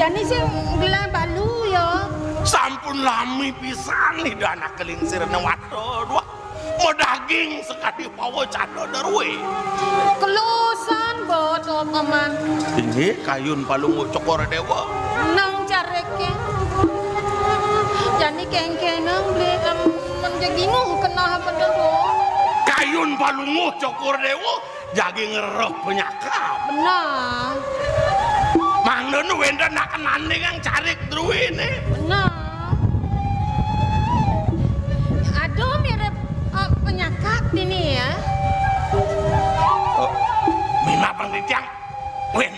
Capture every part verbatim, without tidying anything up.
Jani sing gelah balu ya. Sampun lami pisan nih anak kelingsir newata dua. Mau daging sekadi pawa cada derwe. Kelusan bot paman. Ini kayun palungguh Cokor Dewa. Nang careke. Jani kengkenang beli em menjadi bingung kenapa tuh. Kayun palungguh Cokor Dewa jagi ngeroh penyakap. Benar. Mangda nu wénten nak nandingang carik druwine. Benar. Aduh, mirip eh, penyakap ini ya. Oh, minab pang titiang wén-,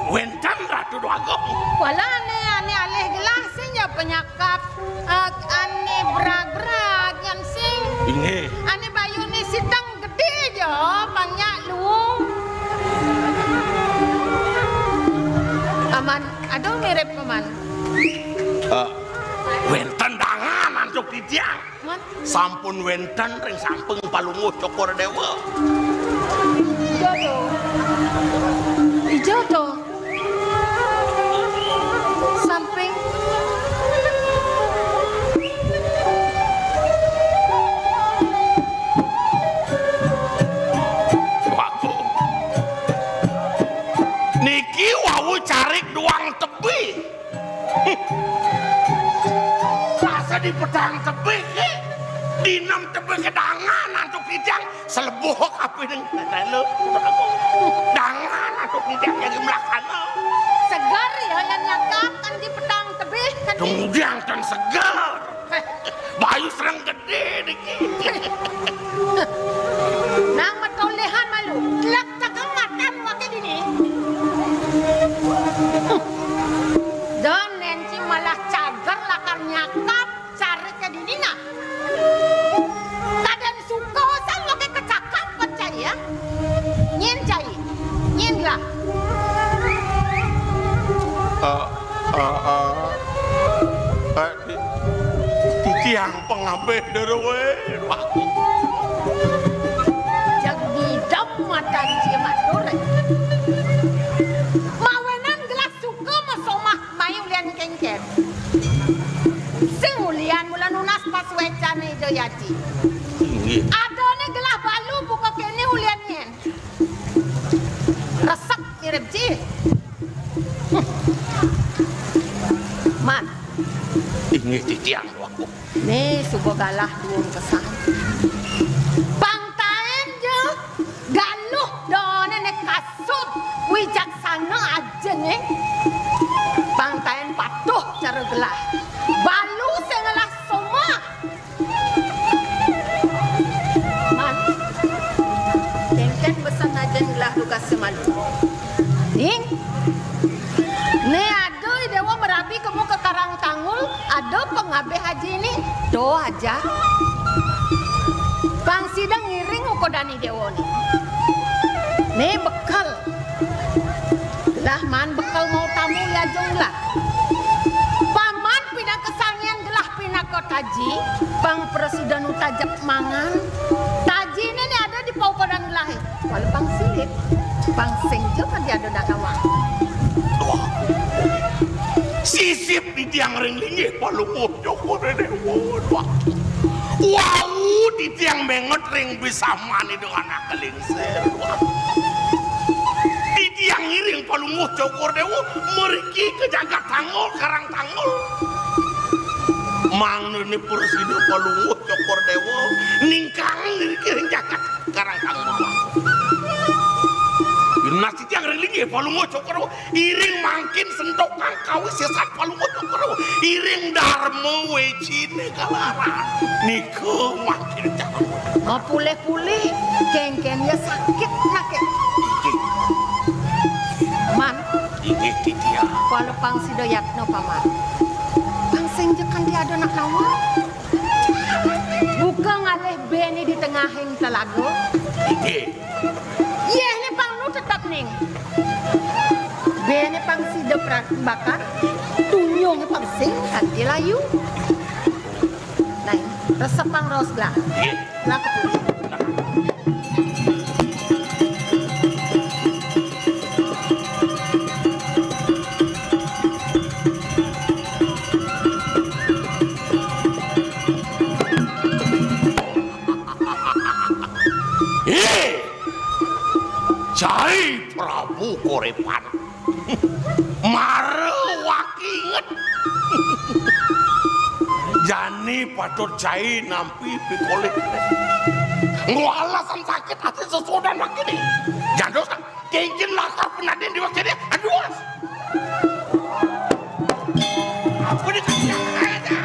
wénten Ratu Déwagung. Wala ané, ané alih gelah sing ya penyakap. Eh, ané berag-berag nyan sing. Inggih. Ané bayune sidang gedé ja, pang nyak luung. Paman, aduh mirip paman. Eh, wénten dangan antuk titiang. Man? Sampun wénten ring samping palungguh Cokor Dewa. Ijo to. Ijo to. Samping. Waduh. Niki wau carik duang tebih. Rasa di pedang tebih, eh. Dinem tebih kedangan antuk titiang. Selebuh kabeh ning lelo. Dangan antuk nitih nyari mlaksana. Seger ya, yang nyakap kan di pedang tebih kan di. Tunggang dan seger. Bayu serang gedé niki. Nang matolehan malu. Telak tegang matan wake dini. Dan nenci malah cager lakar nyakap. Carita dini nah. Kadén suka san wake kecakap cai ya. Nyén cai. Nyén gelah. Eh, eh, eh, eh, ti-, titiang pangabih druwé. Jeg ngidem matan cia matur. Mawinan gelah suka masomah mai ulian kénkén. Sing ulian mula nunas pasuécan Ida Yati. Inggih. Adané gelah balu buka kéné ulian nyén. Resep mirip ci. Man. Inggih titiang waku. Né suba galah duung kesan. Pang taén ja. Galuh dané né kasut wicaksana ajané. Pang taén patuh cara gelah. Balu sing ngelah somah. Man. Kénkén besen ajané gelah dugasé malu. Ning. Né ada I Déwa marabi kemu ka Karang Tanggul, ada pangabih aji né. To aja. Pang si Ni Déwa ni. Ni bekel. Gelah man bekel mau tamu liajung gelah. Paman pinaka sangian gelah pinaka taji, pang prasida nu tajep mangan. Taji ni, ni ada di paupadan gelah. Wala pang silip, pang sing ja kan diada nak nawang. Wah. Sisip titiang ring linggih Palungguh Cokor Déwa. Wah. Wau titiang menget ring bisamané dengan anak lingsir. Wah. Titiang ngiring Palungguh Cokor Déwa mriki ka jagat Tanggul, Karang Tanggul. Mangdané prasida Palungguh Cokor Déwa ningkang ngriki ring jagat Karang Tanggul. Nah, titiang ring linggih Palungguh Cokor Déwa, iring mangkin sentokang kawisésan Palungguh Cokor Déwa, iring darma wéciné kalaran. Nika mangkin calon. Mapulih-pulih, kénkén ya sakit naké. Inggih. Man. Inggih, titiang. Wala pang sida yatna, Paman. Pang sing ja kan diada nak nawang. Buka ngalih béné di tengahing telaga. Inggih. Yéh né pang nu tetep ning. Béné pang sida pra-, bakar. Tunyungé pang sing kanti layu. Nah, resep pang raos gelah. Inggih. Lah, Hé! Cai Prabu Korépan. Mara waki inget. Jani patut cai nampi pikolih. Ngwalasan sakit ati sesuunan wakiné. Jandos, kénkén lakar penadin di wakiné. Aduh. Apa dikasih aja?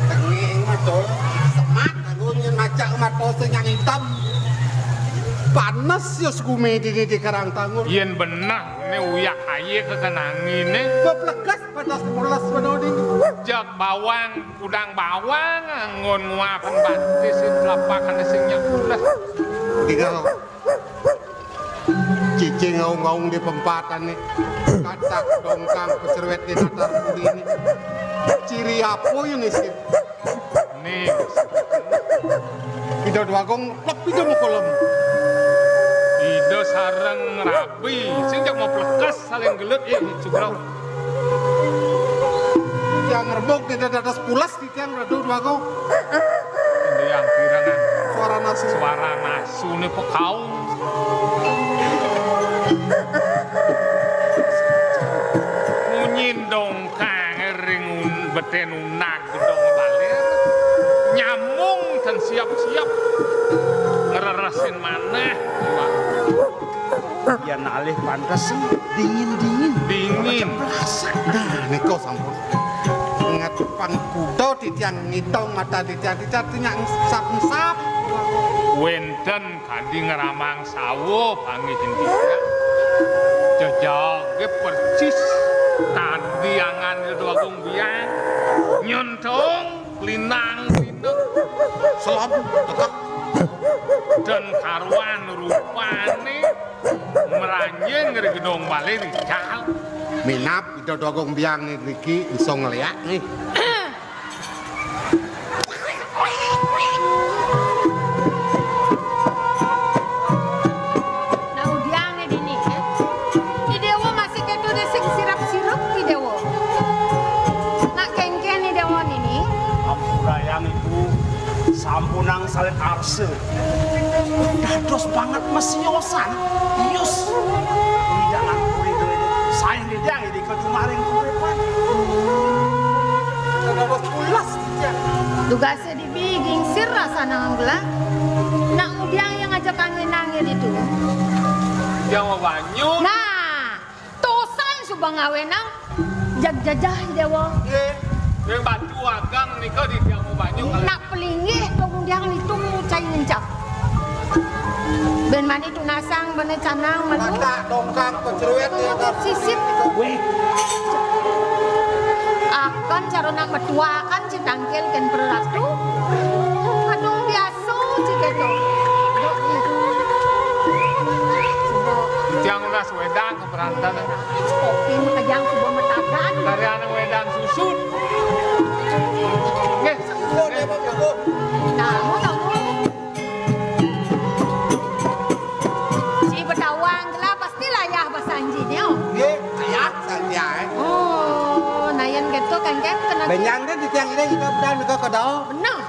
Tenging mata semat, aku nyén macak mata sing yang hitam. Panes ya segumi dini di Karang Tanggul. Yén beneh né uyak aye kekenanginé. Bepleges pada sebelas benoding. Jak bawang, kudang bawang, anggon nguapan batis sing telapakan sing nyak ulah. Tiga. Cicing aung-aung di pempatané. Katak dongkang pecerwet di datar puriné. Ciri apa ya, Nisin? Nih. Ida Dwagung plek pida mukulem. Ida sareng rabi, sing jak mau plekes saling gelut, eh, cugrau. Yang ngerebuk di dadas pulas. Tiang rada dwaga. Tiang pirengan. Suara nasu. Suara nasuné pekaung. Munyin dongkang ring un-, betén unag gedong balir. Nyambung ten siap-siap. Ngreresin manah. Yén alih pantes sih dingin-dingin. Dingin. Nah, nika sampun. Ngatupang kuda titiang ngitung mata titiang, titiang tinyak ngesap-ngesap. Wénten kadi ngramang sawa pangihin titiang. Jejage persis kadi angan Ida Dwagung Biang. Nyuntung Linang-linung. Selom, tekek. Dan karuan rupané mranjing ring gedong balé rical. Minab Ida Dwagung Biang niki iso ngléak nih. Nah, udiang né dini, ya. Ni Déwa masih kéto dé sing sirep-sirep, Ni Déwa. Nak kénkén Ni Déwa nini. Ampurayang Ibu, sampunang salit arsa. Dados banget mesiosan. Yus. Hidangan kuwi duwe. Saé ngidang iki kejumaring kurepan. Dados pulas, Ijang. Tugasé Biging sir rasana ngelah. Nak udiang yang ngajak angin-angin itu. Yang mau banyu. Nah, tosan suba ngawénang jag jajah Déwa. Nggih. Yang batu agang nika di yang mau banyu. Nak pelinggih pengundiang itu cai ngencap. Mani tunasang bana canang madu. Mata dongkang pecruet ya. Sisip. Weh. Akan carona metuakan citangkil ken peratu. Kadung biasa ciketo. Tiang ulah suwedang keberantan. Kopi makejang suba metagan. Dari anak wedang susut. Nggih. Namu, namu. Si betawang gelah pasti layah basanji nyo. Nggih, layah sanji ae. Oh, nayan keto kan kan kena. Benyang deh di tiang ini kita udah mika kedau. Benar.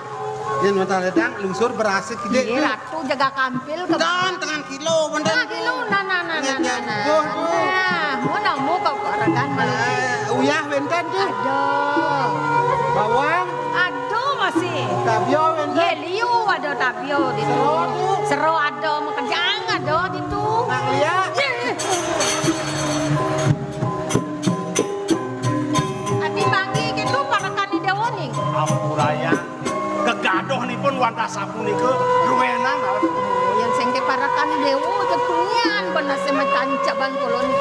Yang nonton ledang lungsur berasik kita. Iya, ratu jaga kampil ke. Dan tengah kilo, bener. Tengah kilo, nah, nah, nah, nah, nah, nah. Nah, mau namu kau kok regan malu. Eh, uyah wenten tu. Aduh. Bawang. Aduh, masih. Tabio wenten. Ye, liu ada tabio di tu. Sero tu. Sero ada, makejang ada di tu. Nang liak. Ye. Ati banggi gitu, parekan Ida Wani. Ampurayang. Kegaduhanipun wantah sapunika ruenan. Yang sengke parekan Dewa ketunyan bener semacan caban koloni.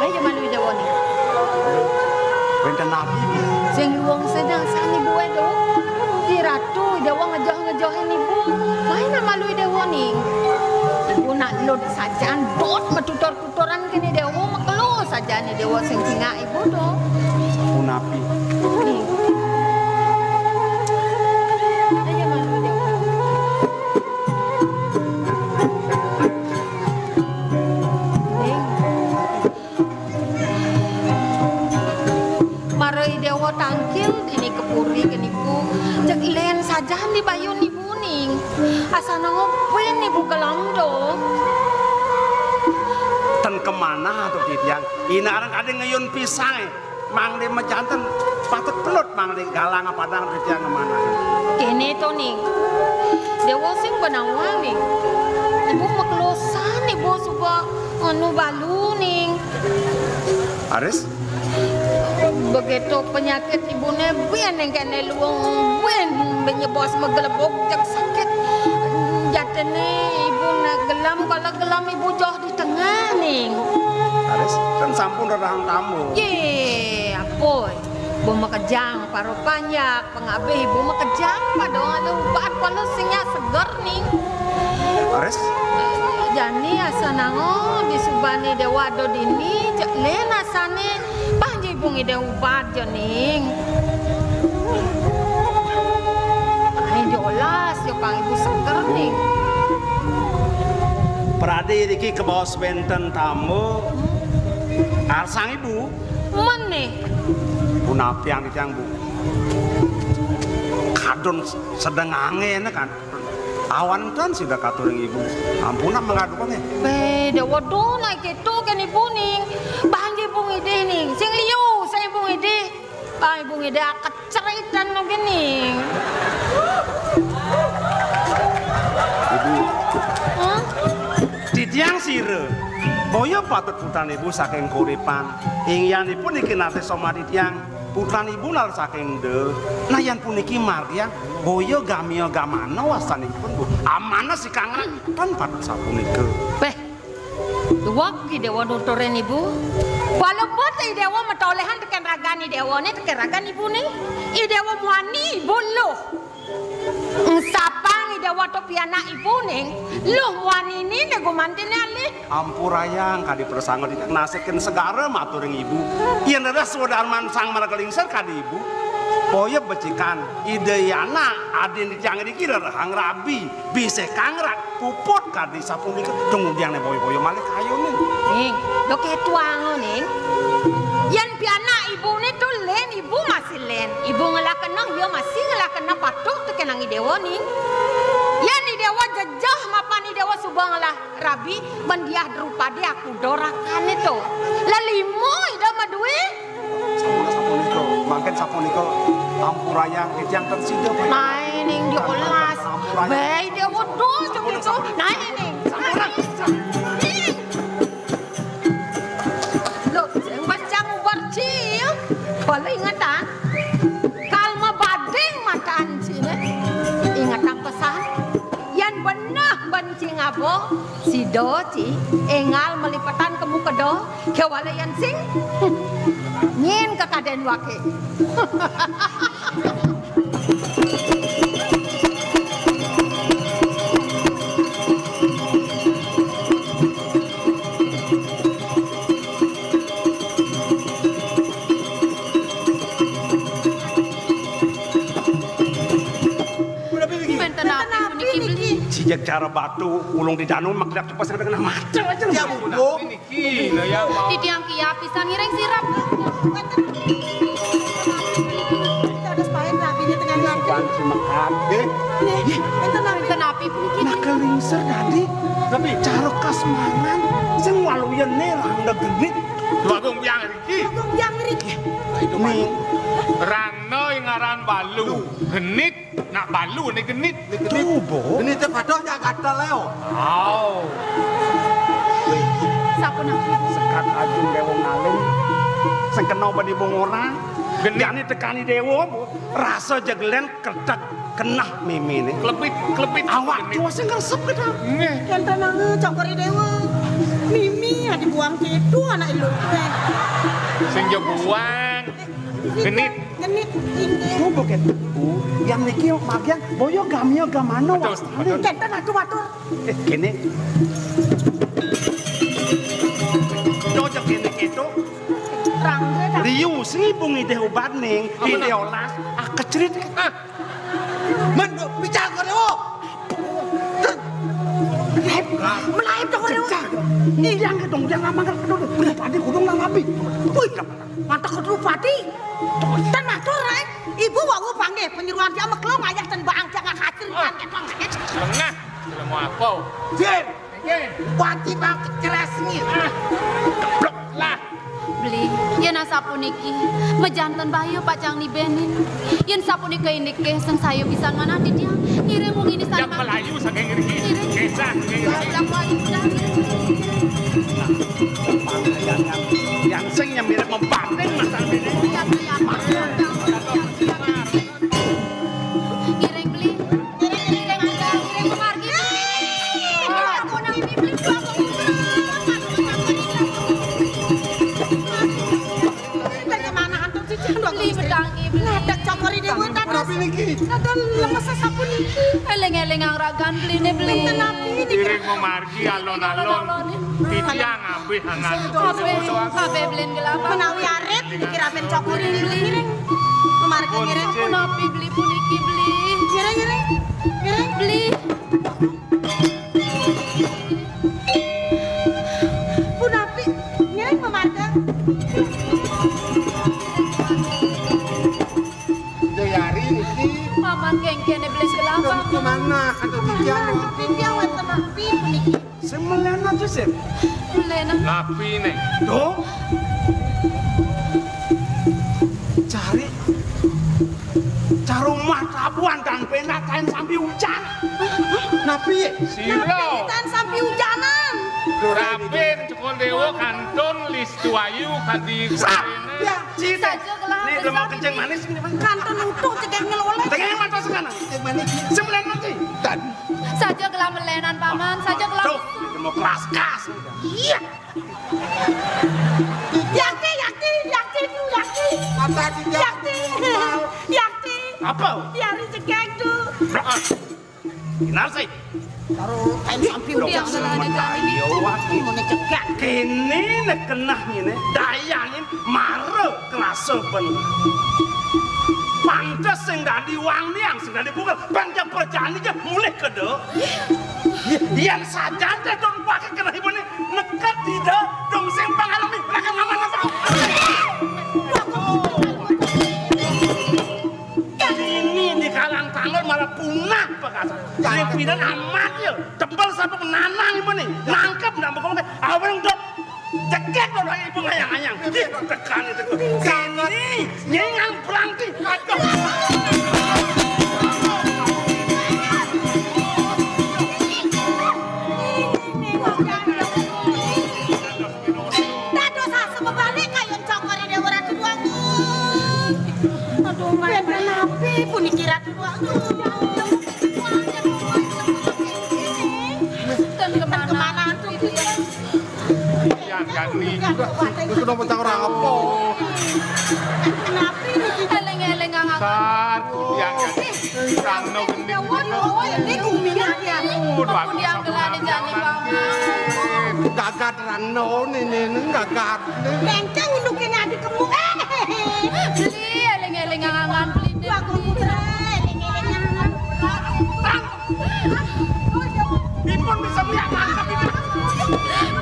Nah, ya malu Dewa ni. Wenten nabi. Sing luwung sedang sani buwe do. Di ratu Dewa ngejoh-ngejohin ibu. Main malu Dewa ni. Ibu nak lut sajan dot metutur Turan kene Dewa makelo sajane Dewa sing cingak ibu to. Punapi? Ni. Ayo, Mas Dewa. Ning. Mara I Dewa tangkil dini kepuri keniku, jeg len sajan di bayun ibu ning. Asana ngopi ibu gelam do. Ten kemana to titiang? Inareng kade ngeyun pisang, eh. Mangde mejanten patut pelut mangde galang padang titiang kemana. Kene to ning. Dewa sing benawang ning. Ibu mekelosan ibu suba anu balu ning. Aris? Begitu penyakit ibune bien yang kene luwung bien benyebos megelebok jak sakit. Jatene ibu nak gelam, kalau gelam ibu joh di tengah ning. Aris, kan sampun rerahang tamu. Ye, apoi. Bu makejang paro panjak, pengabih ibu makejang pada ada ubat kalau singnya seger ning. Aris? Jani asanango di subane Dewa do dini, cek len asane panji ibu ngide ubat jo ning. Ai jolas jo kang ibu seger ning. Prade riki kebaos wenten tamu. Arsang ibu. Mene. Punapiang titiang, Bu. Kadun sedeng angin kan. Awan tan sida katuring ibu. Ampun nak mengadukan ya. Be, Dewa do naik itu kan ibu ning. Bang ibu ngide ning. Sing liu, sing ibu ngide. Bang ibu ngide aket ceritan no gini. Ibu. Hah? Titiang sira. Boya patut putran ibu saking kuripan. Inggianipun niki nate somadi tiang. Putran ibu nal saking de. Nah, yan puniki margiang boya gamia gamana wastanipun, Bu. Amana si kangren tan patut sapunika. Peh, duweg I Dewa nuturin ibu. Walebet I Dewa matolehan teken ragan I Dewa ne, teken ragan ibu ne. I Dewa muani ibu luh. Engsapang I Dewa to pianak ibu ning, luh muanine ne gumantine alih. Ampurayang kadi prasangga titiang nasihken segara matur ring ibu. Yen leres swadarman sang marga lingsir kadi ibu. Boya becikan, Ida Yana adin titiang niki rerehang rabi, bisih kangrat, puput kadi sapunika, tumudiang ne boya-boya malih kayune. Ning, do ketuang ning. Yen pianak ibune to len, ibu masih len. Ibu ngelah kena, iya masih ngelah kena patuh tekenang I Dewa ning. Yen I Dewa jejeh mapan I Dewa suba ngelah rabi, mendiah drupadi aku dorakane to. Lelimo ida madue. Sampun, sapunika, mangken sapunika, ampurayang titiang ten sida. Nae ning jolas. Ampurayang. Bae dia wedo segitu. Nae ning. Sampun. Ning. Lho, sing bacang ubar cil. Kalau ingatan. Kal mabading matan cine. Ingatan pesan. Yan benah bencing Apa? Sida, Ci, énggal malipetan kemu keda, kéwala yén sing nyén kekaden waké. Wénten napi puniki, Beli? Sijak cara batu ulung di danu maklak cepat sampai kena mata aja. Ya, Bu. Titiang kiap pisan ngiring sirep. Dados paen rabine tengah. Sukan semekat, eh. Nggih, enten napi? Enten napi puniki? Nah, kelingser dadi. Tapi cara kasmanan sing waluyané randa genit. Tuagung biang riki. Tuagung biang riki. Ning. Randa ing aran balu. Genit. Nak balu né genit. Tuh, Bo. Genité padha nyak gatel, Leo. Au. Sapunapi? Sekat ajung déwa ngalim. Sing kena badi bongora. Genit. Jani tekani déwa, Bo. Rasa jegelen ketek kenah miminé. Klebit, klebit. Awak tuwa sing ngresep kita. Nggih. Yen tenang, cokori déwa. Mimi adi buang kéto anak ilu. Sing jebuan. Genit. Genit inggih. Coba kan. Oh, yang niki magian boyo gamia gamana. Betul, wastané. Betul. Kenten atuh matur. Eh, kene. Cocok kene keto. Rangga dah. Riu sing ibu ngidih obat ning, apa ngidih olas, ah, kecerit. Ah. Men, bicara kau dulu. Melaib, melaib dong, dong. Iya, dong, jangan manggil dulu. Udah tadi kudu ngalapi. Wih, mantap kudu pati. Ten matur, eh. Ibu wau panggih penyeruan dia meklong ayah ten baang jangan khawatir. Ah. Lengah, jelema apa? Jin. Jin. Pati bang keceres nih. Ah. Keblok lah. Beli, yen asapuniki, mejanten bahaya pacang nibenin. Yen sapunika indik ke sing saya pisan manah titiang. Ngiring wong ini. Yang sana Melayu saking ngriki. Ngiring. Desa saking ngriki. Yang paling udah. Yang, yang sing nyemir membanting masalah ini. Iya, iya, Pak. Ngiring Beli. Ngiring, ngiring aja, ngiring pemargi. Aku nang ini Beli, aku nang ini. Bagaimana antum sih, Cak? Beli berdangi, Beli. Ngadeg cokori dewe tadi. Berapa niki? Ada lemes sasampun niki. Eling-eling ang ragan Beli ne, Beli. Beli tenapi niki. Ngiring memargi alon-alon. Alon-alon. Titiang abih angan. Kabeh, kabeh Beli gelap. Menawi arep niki ramen cokori niki. Ngiring. Memargi ngiring. Punapi Beli puniki Beli. Ngiring, ngiring. Ngiring. Beli. Punapi ngiring memargi. Jayari niki. Paman kengkene Beli gelap. Kemana? Ada titiang. Titiang wonten napi puniki? Sing melenan aja, Sip. Melenan. Napi nih? Tuh. Cari. Cari rumah tabuan dan penak kain sambil hujan. Napi ya? Sira. Tan sampi hujanan. Raben cokor dewa kantun listu ayu kadi. Sah. Ya, cita. Saja gelah. Nih, belum mau kencing manis ini, Bang. Kantun utuh cegek ngeloleh. Tengah mata sekarang. Kencing manis. Sembilan mati. Dan. Saja gelah melenan, Paman. Saja gelah. Tuh, ini mau kelas kas. Iya. Yakti, yakti, yakti, yakti. Apa sih, Yakti? Yakti. Yakti. Apa? Yari cegek tuh. Bener sih. Karo kain sampi udah sementara. Yo, wah, ngene cegek. Kene nek kenah ngene, dayangin mara kerasa ben. Pantes sing dadi wang niang, sing dadi bukel. Bang jam perjani aja mulih kede. Yen sajan teh don pakai kenah ibu nih, neket tidak dong sing pangalami. Rakan mama napa? Ini di kalang tanggul malah punah pekasan. Yang pindah amat ya. Tebel sampai menanang ibu nih. Nangkep ndak bekong teh. Aweng dok. Cekek dok ibu ngayang-ngayang. Ih, tekan itu. Ini nyengang berangti. Aduh. Dados asa bebalik kayun cokore Dewa Ratu Duangun. Aduh, Mbak. Wenten napi puniki Ratu Duangun? Kemana? Kemana? Yang ganti. Terus kenapa tak orang apa? Kenapa ini? Eling-eling angan-angan. Sar, yang ganti. Rano gending. Waduh, ini guminya dia. Waduh, aku dia gelane jani paman. Gagat Rano ini, ini gagat. Bengkeng undukin adik kamu. Eh. Beli, eling-eling angan-angan beli. Aku putra, eling-eling angan-angan. Dipun bisa melihat mantap itu.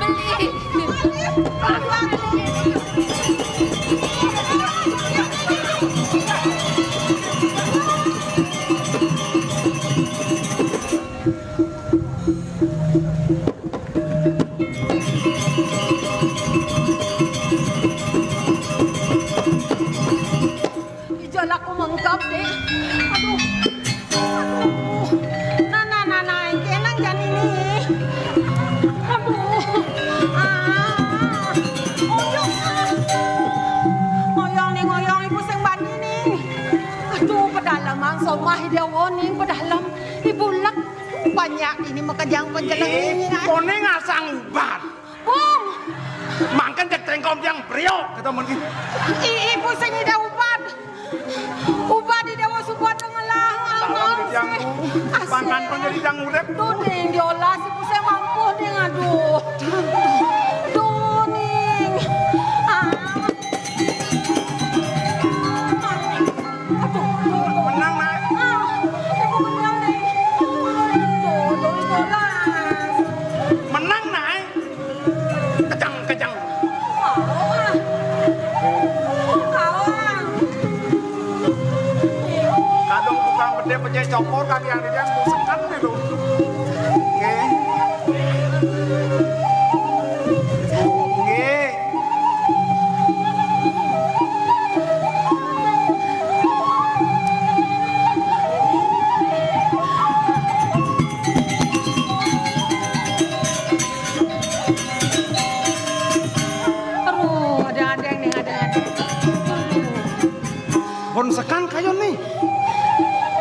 Beli. Ijo laku mengkap, Dek. Aduh. Aduh. Nah, nah, nah, nah, engke nang jani ni. Aduh. Ah. Oyong. Oyong ning, oyong ibu sing bani ning. Aduh, pedalaman somah ide woning pedalem. Ibu lek banyak ini makejang penjeleng ini. Ih, ini, ah. Kone ngasang ubat. Bung. Mangken cek tengkom tiang brio, kata mungkin. I, ibu sing ida ubat. Ubat di Dewa Subot ngelah, ngelah. Tiang asik. Pangan pun jadi tiang urip. Tuh, ning, diolah si pusing mampuh, ning, aduh. Tuh, ning. Ah. Aduh, aduh, aduh. Menang, Nak. Ah, aku menang, ning. Aduh, aduh, diolah. Menang, Nak. Kejang, kejang. Kadung tukang bedé pecah cokor kaki yang dia musekan itu. Nggih. Nggih. Aduh, ada-ada nih, ada-ada. Pun sekan kayu nih.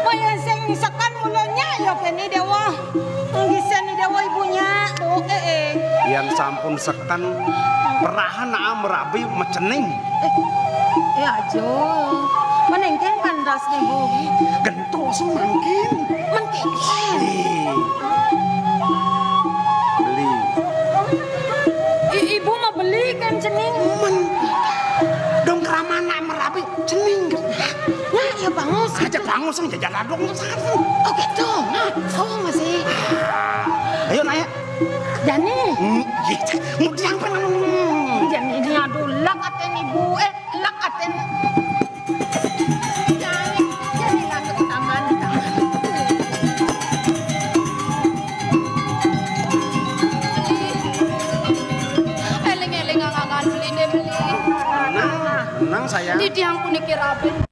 Wah, ya sing sekan mulanya ya kene Dewa. Nggih sen Dewa ibunya. Tuh, eh, eh. Yang sampun sekan perahan merabi mecening. Eh, eh, aja. Menengkeng pantas nih, Bu. Gentos mangkin. Mangkin. Eh. Beli. I-, ibu mau beli kan cening? Men. Dong kerama anak merabi cening. Ya, ya bangus. Aja bangus yang jajan ladung. Oh, gitu. Nah, oh, masih. Ayo, naik. Jani. Hmm, iya, mudiang pengen. Jani ini aduh lak aten ibu, eh, lak aten. Jani, jani lak ke taman, taman. Eling-eling angan-angan beli deh beli. Menang, menang saya. Di tiang puniki rabi.